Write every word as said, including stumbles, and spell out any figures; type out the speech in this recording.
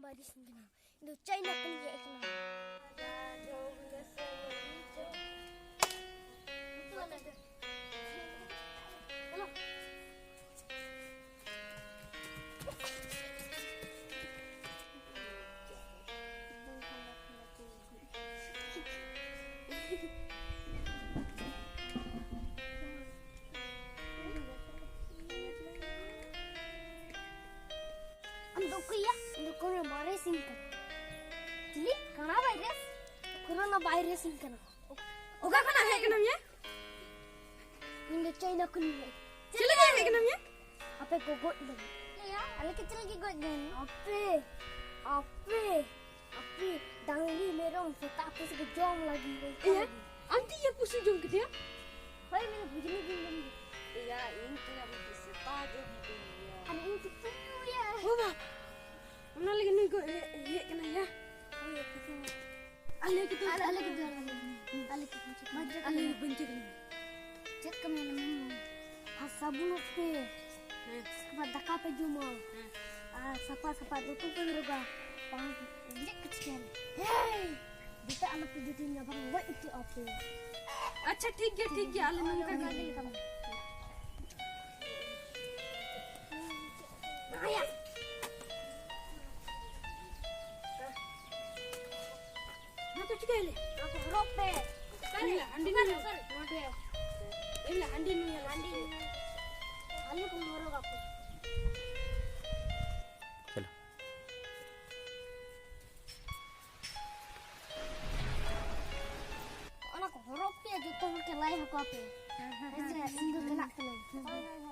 ᱵᱟᱭ ᱫᱤᱥᱟᱹᱧ ᱠᱟᱱᱟ᱾ ᱤᱧ ᱫᱚ ᱪᱟᱭᱱᱟ ᱠᱷᱚᱱᱤᱧ ᱦᱮᱡ ᱟᱠᱟᱱᱟ᱾ ᱟᱢ ᱫᱚ ᱚᱠᱚᱭᱭᱟ? ᱤᱧ ᱫᱚ ᱠᱳᱨᱳᱱᱟ ᱵᱷᱟᱭᱨᱟᱥ ᱤᱧ ᱠᱟᱱᱟ᱾ ᱪᱤᱞᱤ? ᱠᱟᱱᱟ ᱵᱷᱟᱭᱨᱟᱥ? ᱠᱳᱨᱳᱱᱟ ᱵᱷᱟᱭᱨᱟᱥ ᱤᱧ ᱠᱟᱱᱟ᱾ ᱚᱠᱟ ᱠᱷᱚᱱᱟᱜ ᱦᱮᱡ ᱠᱟᱱᱟᱢ ᱭᱟ? ᱤᱧ ᱫᱚ ᱪᱟᱭᱱᱟ ᱠᱷᱚᱱᱤᱧ ᱦᱮᱡ᱾ ᱪᱮᱫ ᱞᱟᱹᱜᱤᱫ ᱦᱮᱡ ᱠᱟᱱᱟᱢ ᱭᱟ? ᱟᱯᱮ ᱠᱚ ᱜᱚᱡ ᱞᱟᱹᱜᱤᱫ᱾ ᱮᱭᱟ, ᱟᱞᱮ ᱠᱚ ᱪᱮᱫ ᱞᱟᱹᱜᱤᱫ ᱜᱚᱡ ᱞᱟᱹᱜᱤᱫ? ᱟᱯᱮ, ᱟᱯᱮ, ᱟᱯᱮ ᱰᱟᱝᱨᱤ ᱢᱮᱨᱚᱢ ᱥᱮᱛᱟ ᱟᱯᱮ ᱥᱮᱫ ᱠᱚ ᱡᱚᱢ ᱞᱟᱹᱜᱤᱫ᱾ ᱮᱭᱟ, ᱟᱢ ᱛᱮ ᱭᱟ ᱯᱩᱥᱤ ᱡᱚᱢ ᱠᱮᱫᱮᱭᱟ? ᱦᱳᱭ, ᱢᱮᱱᱮ ᱵᱩᱡᱽᱱᱤ ᱫᱤᱱ ᱡᱚᱢ ᱠᱮᱫᱮᱭᱟ᱾ ᱮᱭᱟ, ᱤᱧ ᱛᱮ ᱭᱟ ᱢᱤᱫᱴᱤᱡ ᱥᱮᱛᱟ ᱡᱚᱢ ᱠᱮᱫᱮᱭᱟ᱾ ᱟᱨ ᱤᱧ ᱪᱮᱫ ᱪᱚᱧ ᱧᱩᱭᱟ? ᱚ ᱵᱟ, ᱚᱱᱟ ᱞᱟᱹᱜᱤᱫ ᱱᱩᱭ ᱜᱚᱡ ᱦᱮᱡ ᱠᱟᱱᱟ ᱭᱟ᱾ ᱦᱳᱭ, ᱠᱤᱪᱷᱩ ᱟᱞᱮ ᱠᱤᱫᱩ ᱟᱞᱮ ᱠᱤᱫᱩ ᱟᱞᱮ ᱠᱤᱫᱩ ᱟᱞᱮ ᱠᱤᱫᱩ ᱵᱟᱧᱪᱟᱣ ᱟᱞᱮ ᱠᱟᱱᱟ᱾ ᱵᱟᱧᱪᱟᱣ ᱠᱟᱱᱟ᱾ ᱪᱮᱫ ᱠᱟᱹᱢᱤ ᱟᱞᱮ ᱢᱮ? ᱟᱨ ᱥᱟᱵᱩᱱᱚᱜ ᱯᱮ᱾ ᱦᱮᱸ᱾ ᱟᱵᱟᱨ ᱫᱟᱠᱟ ᱯᱮ ᱡᱚᱢᱟ᱾ ᱦᱮᱸ᱾ ᱟᱨ ᱥᱟᱯᱷᱟ ᱥᱟᱯᱷᱟ ᱫᱚᱛᱚ ᱯᱮ ᱦᱚᱨᱚᱜᱟ᱾ ᱵᱟᱝ ᱪᱮᱫ ᱠᱚ ᱪᱤᱠᱟᱹᱭᱟ? ᱦᱮᱸ᱾ ᱡᱚᱛᱚ ᱟᱞᱚ ᱯᱮ ᱡᱩᱴᱤᱧᱟ, ᱵᱟᱝ ᱜᱚᱡ ᱦᱚᱪᱚᱜ ᱟᱯᱮ᱾ ᱟᱪᱪᱷᱟ, ᱴᱷᱤᱠ ᱜᱮᱭᱟ, ᱴᱷᱤᱠ ᱜᱮᱭᱟ, ᱟᱞᱮ ᱱᱚᱝᱠᱟ ᱜᱮ᱾ ᱟᱭᱟ᱾ ᱱᱚᱣᱟ ᱫᱚ ᱪᱤᱠᱟᱹᱭᱟᱞᱮ? ᱱᱚᱣᱟ ᱠᱚ ᱦᱚᱨᱚᱜ ᱯᱮ᱾ ᱚᱠᱟᱨᱮ? ᱦᱟᱺᱰᱤ ᱧᱩ᱾ ᱚᱠᱟᱨᱮ? ᱱᱚᱰᱮ᱾ ᱮᱭ ᱵᱚᱞᱮ ᱦᱟᱺᱰᱤ ᱧᱩᱭᱟᱞᱮ᱾ ᱦᱟᱺᱰᱤ ᱧᱩ᱾ ᱟᱞᱮ ᱠᱚ ᱦᱚᱨᱚᱜ ᱟᱠᱚ᱾ ᱪᱚᱞᱚ᱾ ᱚᱱᱟ ᱠᱚ ᱦᱚᱨᱚᱜ ᱯᱮ, ᱡᱚᱛᱚ ᱦᱚᱲ ᱠᱚ ᱞᱟᱭ ᱟᱠᱚ ᱯᱮ᱾ ᱦᱮᱸ, ᱦᱮᱸ, ᱦᱮᱸ ᱥᱮ? ᱤᱧ ᱫᱚ ᱪᱟᱞᱟᱜ ᱠᱟᱹᱱᱟᱹᱧ᱾